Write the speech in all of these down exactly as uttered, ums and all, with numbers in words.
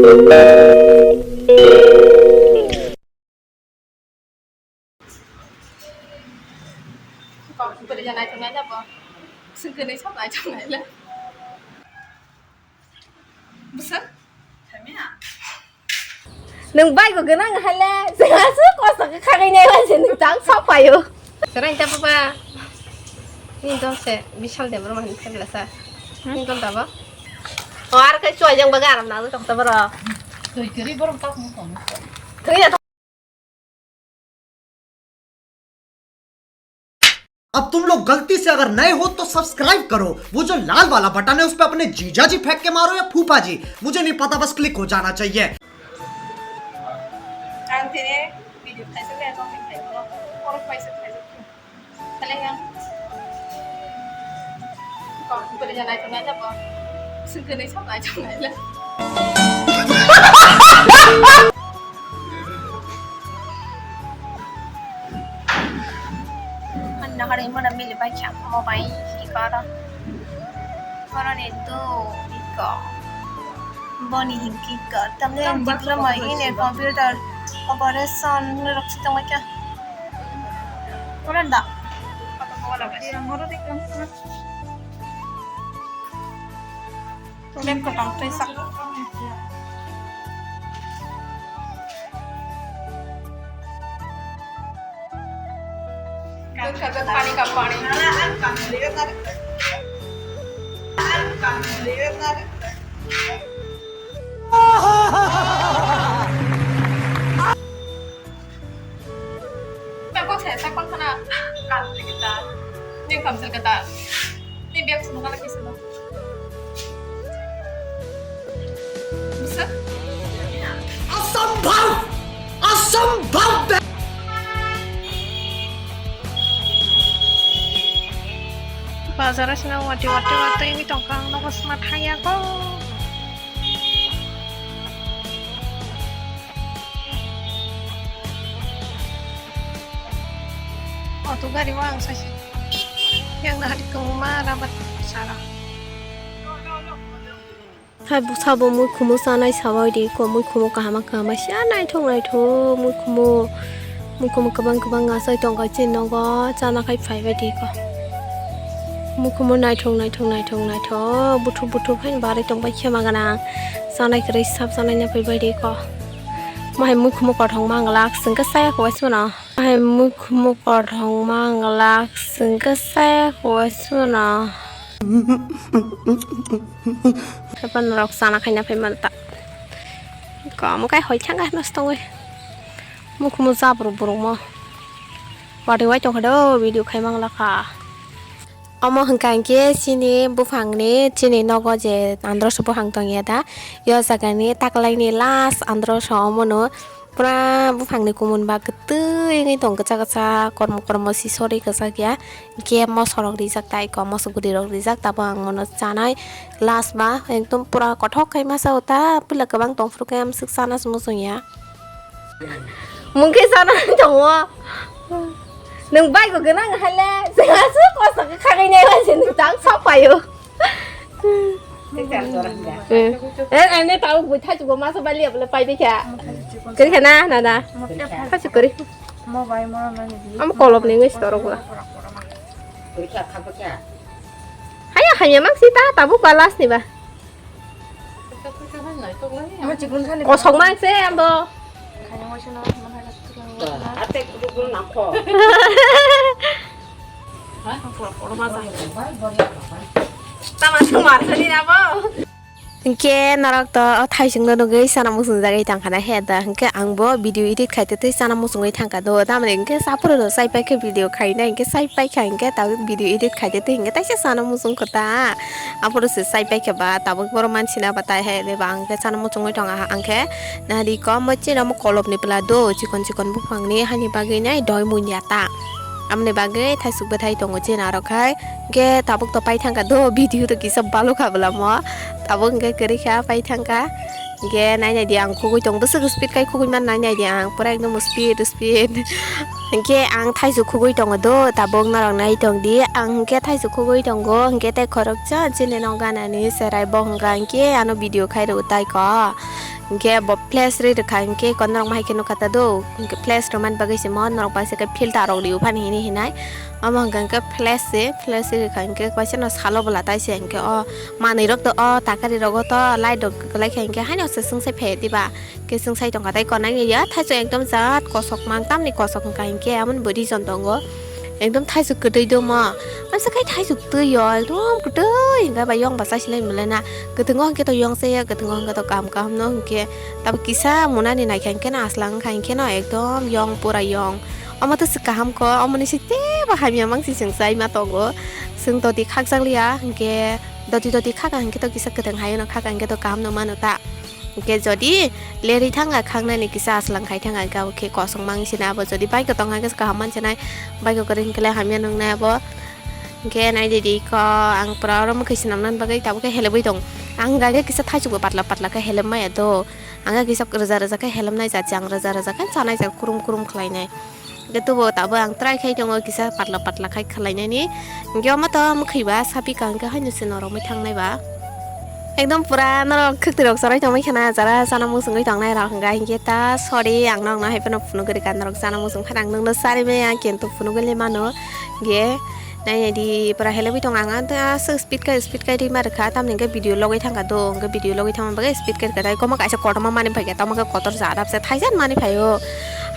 Kok bwrwi ya naithok naina bo. Swngkhe naithok naithok naila. Bwswk? Nwng bai bo gwnang hale, swngha swk kosto khe khagwi nai bai se nwng tang sok paio. Serai ta baba. Ni dol se Bishal Debbarma hin phebla sa. Ni dol da bo. O ar kai chuai jang baga aram na tok ta boro. Twi kiri borom tak mu tong. Thwi ya. अब तुम लोग गलती से अगर नए हो तो सब्सक्राइब करो, वो जो लाल वाला बटन है उस पे अपने जीजा जी फेंक के मारो या फूफा जी, मुझे नहीं पता, बस क्लिक हो जाना चाहिए। Ang tini video khaisa le tong khaisa, borok paisa khaisa. Kale yang. Kok beri janai janai apa? Sengkene sama janai lah. Nahari mana mili bacha mo bai ikara. Koroni tu iko. Boni hinki ikar. Tamne diploma in computer operation rok si tongma kya. Koran da. Yang moro dik lang. Bag kwtang twi sak. Pani ka pani. Bag kok saya, saya kok sana. Kan kita. Ini kamsel kita. Ini bag semua kalau kisah. Bisa? Asambhav! Asambhav! Bazar asina wati wati wati ini tongkang nogo sma thaya ko. Auto gari o ang saisi yang nahari kongma rabat sara. Hai bwsa bo mui khumu chanai sabai di ko, mui khumu kahama kahama sia naithok naithok mui khumu, mui khumu kwbang kwbang achai tongkha chini nogo chana khai phaibai di ko. Mui khumu naithok naithok naithok naithok buthuk buthuk haino barwi tongbai khe ma gana chanai kwrwi sap chanai naphaibai di ko. Mo hai mui khumu kothok ma glak chwngkhe chaya kho waismano. Hai mui khumu kothok ma glak chwngkhe chaya kho waismano. Khe pa norok chana khaina phai manta. Kom kai hoi thangkha nosto wngwi. Mui khumu jabru burung mo. Bari wai tongkha do video khai ma glak kha. Omo hwnkha hinkhe chini buphangni, chini nogo je androso buphang tongya da, yo jagani taklaini last androso omono pura buphangni kumun ba kwtwi wngwi tong, kwchak kwchak kormo kormo si sori kwchak ya, hinkhe moso rok rijak tai ko, moso guri rok rijak, tabuk ang mono chanai last ba ekdom pura kothok khai masa o ta, puila kwbang tongphuru khe amswk chana se muchung ya. Mungkhe sana tongo. Nwng bai bo gwnang hale, chwng aswk kosto khe khagwi nai bai se nwng tang sok paio. Hmm. Eh, ane tau bui thai chugo masa bali abole pai dikha. Kiri khana na na. Thai chuk kiri. Am kolop ni ngis torok ba. Haya haya mak sita tabu kalas ni ba. Kosok mang se ambo. Tama sung mar sani na bo. Hinkhe norok to o thaising no nugwi sana muchung jagwi tangkha na he da, hinkhe ang bo video edit khaite tei sana muchungwi thangkha do, tamoni hinkhe saphuru no chaipaikhe video khaina hinkhe chaipaikha hinkhe tabuk video edit khaite tei hinkhe taisa sana muchung kha ta. Aphuru se chai paikha ba, tabuk borok mansi na ba tai hai ba, ang khe chana muchungwi tongo, ang khe nari kom chini omo kolop ni pla do, chikon chikon buphang ni, hani bagwi nai doi munya ta, amoni bagwi thaisuk bwthai tongo chini aro khai, hwnkhe tabuk to pai thangkha do, video to kisa balukha bwlamo, tabuk hwnkhe kwrwi kha pai thangkha, hwnkhe nai nai di ang khugui tong, bwswk speed khai khugui man nai nai di ang, pura ekdom speed speed. Hinkhe ang thaisu khugui tongo do, tabuk norok nai tong di. Ang hinkhe thaisu khugui tongo, hinkhe tei khoroksa chini nok ganani cherai bo hwnka hinkhe ano video khai rw tai ko. Hinkhe bo flash ri rwkha hinkhe ko norok ma hai khe nukha ta do. Hinkhe flash rwmani bagwi se mo norok bai se khe filter rok riwi phani hinwi hinai. Omo hwnkha hinkhe flash se, flash ri rwkha hinkhe kaisa no salo bwla tai se hinkhe o manwi rok to o takari rogo to light rok kwlai kha hinkhe haino se swngsai phai diba. Khe swngsai tongkha tai konai ya thaichuk ekdom jat kosok mang tamni kosok hwnkha hinkhe amoni bo reason tongo. Ekdom thaichuk kwtwi duma. Amsa khai thaichuk twi yo, ekdom kwtwi hwnkhe ba yong ba chaisinai mole na. Kwtwingo hwnkhe to yong chaya, kwtwingo hwnkhe to kaham kaham no hwnkhe. Tabuk kisa munani naikha hwnkhe no aslang wngkha hwnkhe no ekdom yong pura yong. Omo to se kaham ko, omo ni se teibo hamya mang se chwng chai ma tongo. Chwng doti khakjak liya hwnkhe doti doti khaka hwnkhe to kisa kwthwng hai no khaka hwnkhe to kaham no mano ta. Hwnkhe jodi lerwi thangkha khangnani kisa aslang khai thangkha hwnkhe abo khe kosong mang sina abo jodi bike tongkha hwnkhe kaham mansinai bike kwrwi hwnkhe le hamya nungnai abo. Hwnkhe naidi di ko ang pura oro mwkhwi swnamnani bagwi tabuk khe helebwi tong. Ang hwnkha khe kisa thaichukbo patla patla khe helep maya do. Ang khe kisa rwja rwja khe helep nai ja chang rwja rwja khe chanai ja kurum kurum khlainai. Hwnkhe tubo tabuk ang try khai tongo kisa patla patla khai khwlainani. Hwnkhe omo to mwkhwi ba sapikha hwnkhe haino se norok mai thangnai ba. Ekdom pura norok khwtwirok choroi tongmai khana jara chana muchungwi tongnai rok hwnkha hinkhe ta sorry ang norokno hai phano phunugwi rwkha norok chana muchung phano ang nokno charwi maya kintu phunugwi le mano. Hwnkhe nainai di pura helebwi tong ang aswk speed khai speed khai rima rwkha tamni hwnkhe video logwi thangkha do hwnkhe video logwi thangma bagwi speed khai rwkha tai komo kaisa kotorma manwi phaikha tamo khe kotor ja adapse thaisan manwi phaio.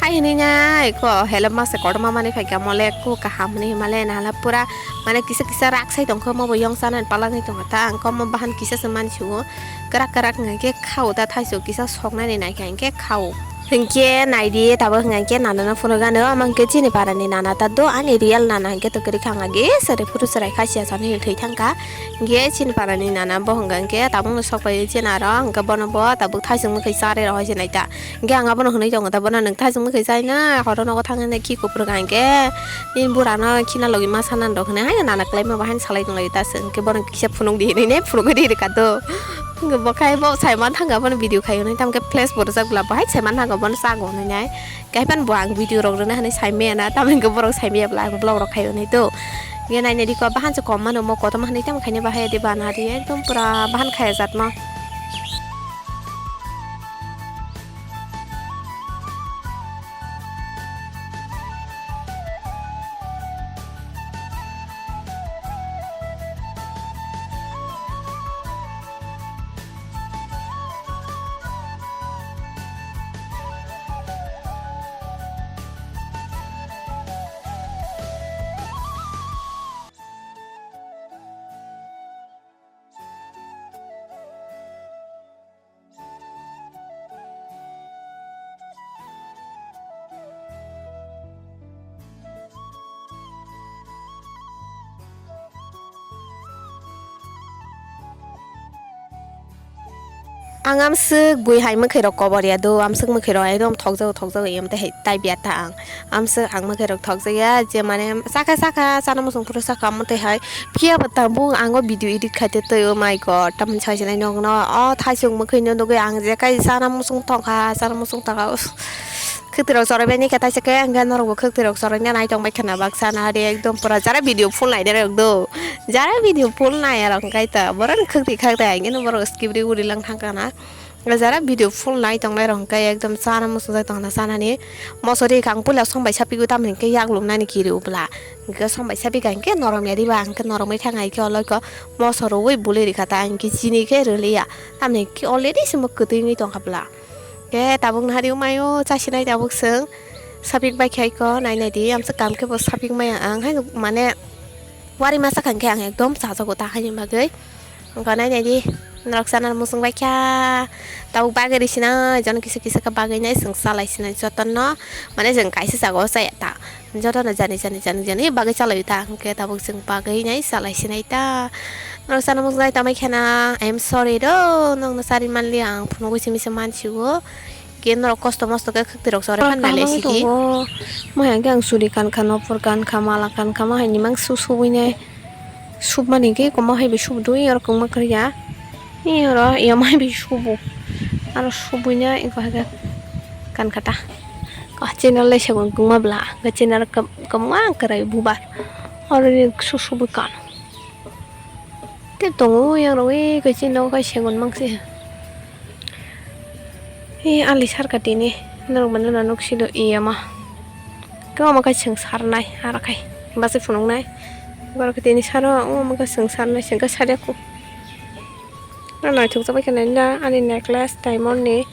Hai hinwi nai ko helebma se kotorma manwi phaikha mole ko kaham hinwi himale nahala pura mane kisa kisa rak sai tongkha omo bo yong chanani palangwi tongkha ta ang komo bahan kisa se mansiwo kwrak kwrak hwnkhe khao ta thaichuk kisa soknani naikha hinkhe khao. Hinkhe naidi tabuk hwnkha hinkhe nanano phunukgano omo hinkhe chini parani nana ta do ani real nana hinkhe to kwrwi kha wngkha ge sari phuru chwrai kha siya sani thwi thangkha. Hinkhe chini parani nana bo hwnkha hinkhe tabukno sokphai chini aro hinkhe bono bo tabuk thaichuk mwkhwi charwi rw sinai ta. Hinkhe ang abono hwnwi tongo ta bono nwng thaichuk mwkhwi chaina horo nogo thangwi nai khi kuphur kha hinkhe nini burano khina logi ma sanani rok hwnwi haino nana kwlaima bo haino salai tonglaio ta chwng hinkhe bono kisa phunukdi hinwi nai phunukgwi rwkha do. Bo khai bo saiman thangkha bono video khai hwnwi tamkhe flash bo rwjak bwla bo hai saiman thangkha bono chago hwnwi nai. Kaipan bo ang video rok rwna hwnwi saimaya na tamni hwnkhe borok saimaya bwla ang vlog rok khai hwnwi do. Hinkhe nainai di ko bahan se kom mano mo kotorma hwnwi tamo khaina bahai di bana di ekdom pura bahan khaya jat ma. Ang amswk bui hai mwkhwi rok kobor ya do, amswk mwkhwi rok ekdom thokjago, thokjago, em tei hai type ya ta ang. Amswk ang mwkhwi rok thokjak ya, je mane chakha, chakha, chana muchung phuru chakha, omo twi hai. Phiya bo tabuk ang o video edit khai tei twi, oh my God, tamoni sai sinai nokno. O thaichung mwkhwi no nugwi ang je kai chana muchung tongkha, chana muchung tongkha. Khwtwirok choroi bai ni khe taisa khe, hwnkhe norokbo khwtwirok choroi na nai tong bai khwna baksa na ri ekdom pura jara video full nai de rok do. Jara video full nai rok hwnkhe ta borok ni khwtwi khak ta hwnkhe no borok skip ri uri lang thang kana. Jara video full nai tong nai rok hwnkhe ekdom chana muchung jai tong na chana ni moso ri kha ang puila som bai sapigwi tamni hwnkhe yak lung nani kiri ubla. Hwnkhe som bai sapikha hwnkhe norom ya ri ba hwnkhe norom wi thang hai khe oloi kho moso rwi buli ri kha ta hwnkhe chini khe rwli ya. Tamni hwnkhe already se mo kwtwi wngwi tong kha bwla. Khe tabuk nahari umaio chasinai tabuk chwng sapik bai khai ko nainai di amsa kam khe bo sapik maya ang hai mane wari masa khan khe ang ekdom chajago ta haini bagwi. Wngkha nainai di norok chana muchung bai kha tabuk bagwi ri sinai jono kisa kisa khe bagwi nai chwng chalai sinai jotono mane chwng kaisa jaga o chaya ta. Jotono jani jani jani jani bagwi chalai ta hwnkhe tabuk chwng bagwi nai chalai sinai ta. Norok chana muchung nai tongmai khena, I am sorry do, nokno chari manliya ang phunugwi simi se mansigo. Khe norok kosto mosto khe khwtwirok chore phan nai lai sidi. Maya khe ang churi kankha, nopor kankha, mala kankha, ma hai nimang su subui nai. Submani khe kwma hai bai subdui oro kwma kwrwi ya. Ni oro ya mai bai subu. Aro subui nai eko hai khe kankha ta. Channel lai se bo kwma bwla. Channel kwma kwrwi bubar. Oro ni su subui kan. Tei tongo yang rogwi kaisa nogo kaisa gon mangsi. He ali sarka tini, norok mano na nuk sido iya ma. Kau ma kai seng sarnai, ara kai. Basi phunuk nai. Borok tini saro, o ma kai seng sarnai, seng kai sarya ku. Na naithok jabai khe nai na, ani necklace diamond ni.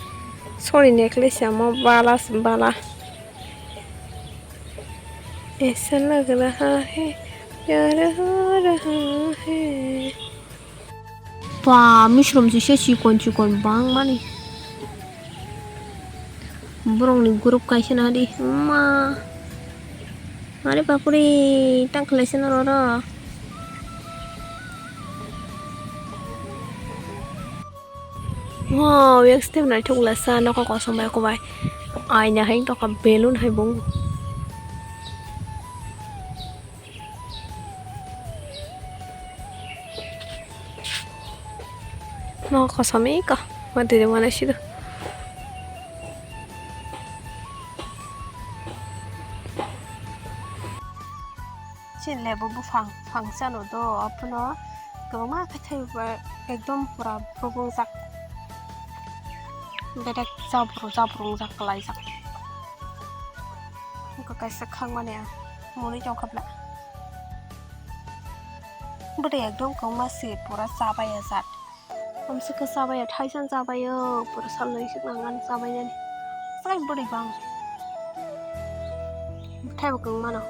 Sorry, necklace ya mo bala se bala. Aisa lag raha hai, pyar ho raha hai. Ba, misrom sise chikon chikon bangmani. Borokni group kaisa nadi. Ma. Are bapre, tang khlaisa norok. Wow, yak step naithok lasa, nokha kosom bai kobai. Aina hai tokha balloon hai bung. Nokha kosom eka, ma dede mana sido. Chini lebu buphang phangsa no do, abono kwbangma khe thaibo ekdom pura bubungjak, bedek jabru jabru wngjak kwlaijak. Wngkha kaisa khangmani ang mwnwi tongkha bla. Bwdwi ekdom kwbangma se pura chabaiya jat. Amswk khe chabaiya, thaisa chabaiyo, pura salnwi swk nang ani chabainani. Sai bwdwi bang. Bwthaibo kwbangmano.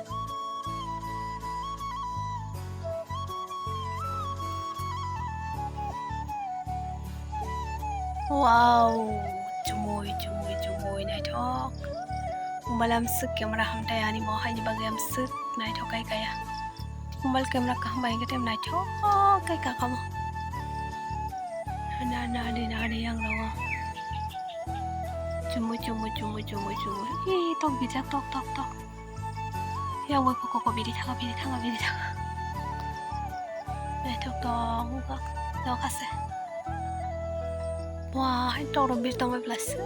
Wow, chumui, chumui, chumui, naithok. Mobile amswk camera hamtai ani mo haini bagwi amswk naithok kai kaya. Mobile camera kaham bai hwnkhe tei naithok kai kakamo. Na, na, de, na, de, yang rogo. Chumu, chumu, chumu, chumu, chumu. Ih, tok bijak, tok, tok, tok. Yang bai koko, ko biri thanga, biri thanga, biri thanga. Naithok tok, tok ase. Wah, hai tok rok bir tong bai bwlai se.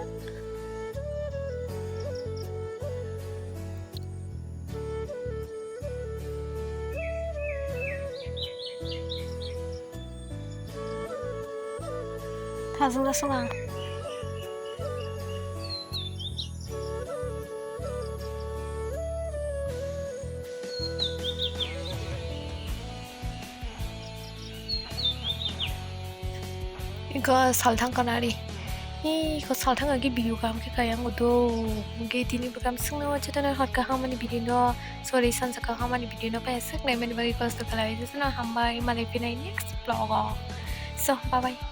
Thajwk jasung ang. Iko salthang kanari. Iko salthang agi video kam khe kaya ngo do. Ge tini bwkam singno chitana hot kaham ani video no. Sorry, sansa kaham ani video no kaya sik nai mani bagi kosto khalai. Jisana hambai malai pinai next vlog o. So, bye bye.